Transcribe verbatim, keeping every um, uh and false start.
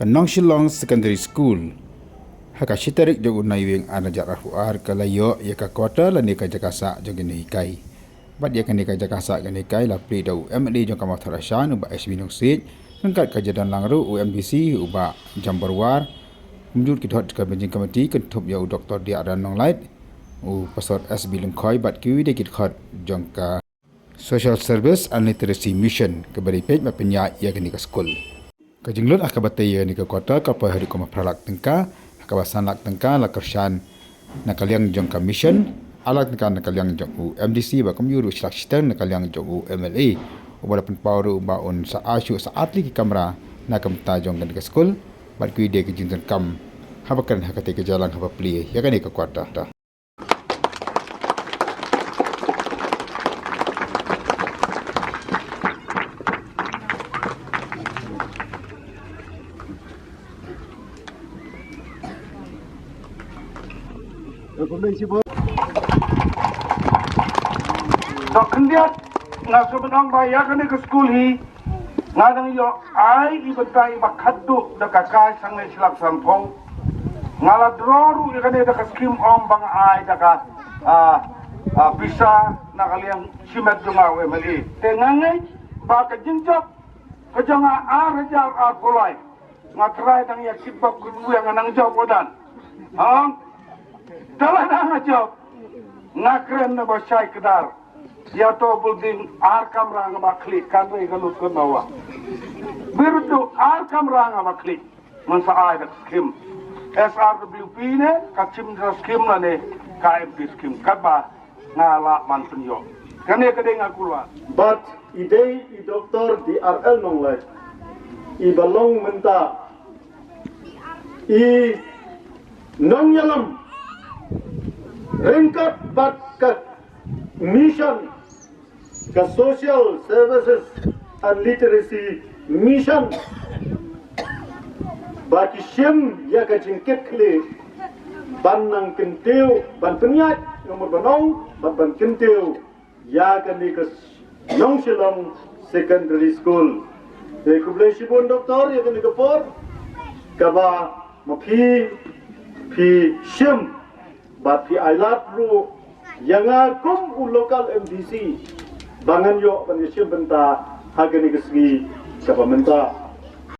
Ka Nongshillong Secondary School, ha ka shi tarik jong u Naiwieng ar hajar arphew ar, ka la ïoh ïa ka quarter lane ka jaka sah jong kine ki kai. Bad ïa kane ka jaka sah kine ki kai la plie da u M L A jong ka Mawthadraishan, u Bah H B Nongsiej, ryngkat ka jingdon lang ruh u M D C, u Bah Jambor War, kumjuh ki dkhot ka Managing Committee, kynthup ïa u Doktor Diaran Nonglait, u Pastor S B Lyngkhoi, bad kiwei de ki dkhot jong ka Social Service and Literacy Mission, kaba dei peit bad pynïaid ïa kane ka skul. Ka jinglut ha kaba tei ïa kane ka quarter ka poi haduh kumba phra lak tyngka, ha kaba san lak tyngka la kyrshan na ka liang jong ka mission, ar lak tyngka na ka liang jong u M D C, bad kumjuh ruh shi lak shiteng na ka liang jong u M L A. Uba la pynpaw ruh ba un sa ai shuh sa ar tylli ki kamra na ka bynta jong kane ka skul, bad kiwei de ki jingdonkam haba kren ha katei ka jingïalang haba plie ïa kane ka quarter. To khyndiat nga sngewbha ban ong ba ïa kane ka skul hi nga dang ïoh ai i bynta iba khatduh da ka kai sangne shi lak sanphew. Nga la draw ruh ïa kane da ka skim ym ba nga ai da ka, ah, ah, pisa na ka liang shimet jong nga u M L A. Te nga ngeit ba ka jingjop ka jong nga ar hajar arphew lai. Nga trai dang ïa kit bok kit weng nga nang jop u Dan. Hang. Te lada nga jop, nga kren na ba shai kdar. Ïa to building ar kamra nga ba khlieh, kan rei ka lut ka nawa. Birdu ar kamra nga ba khlieh. Man sa ai da skim. S R W P ne, ka chim da skim lane, ka M P skim. Katba nga lah ban pynïoh. Kane ka dei nga kulwa. Bad i dei i Doktor D R L Nonglait, iba long mynta i nongïalam ryngkat bad ka mission, ka Social Services and Literacy Mission, ba ki shim ïa ka jingkitkhlieh ban nang kyntiew, ban pynïaid, namar ban ong, ban, ban kyntiew ïa kane ka Nongshillong Secondary School. Te khublei shibun Doktor ïa kane ka por kaba ma phi, phi shim bad phi ai lad ruh ïa nga kum u local M D C ba ngan ïoh ban ïashim bynta ha kane ka sngi kaba mynta.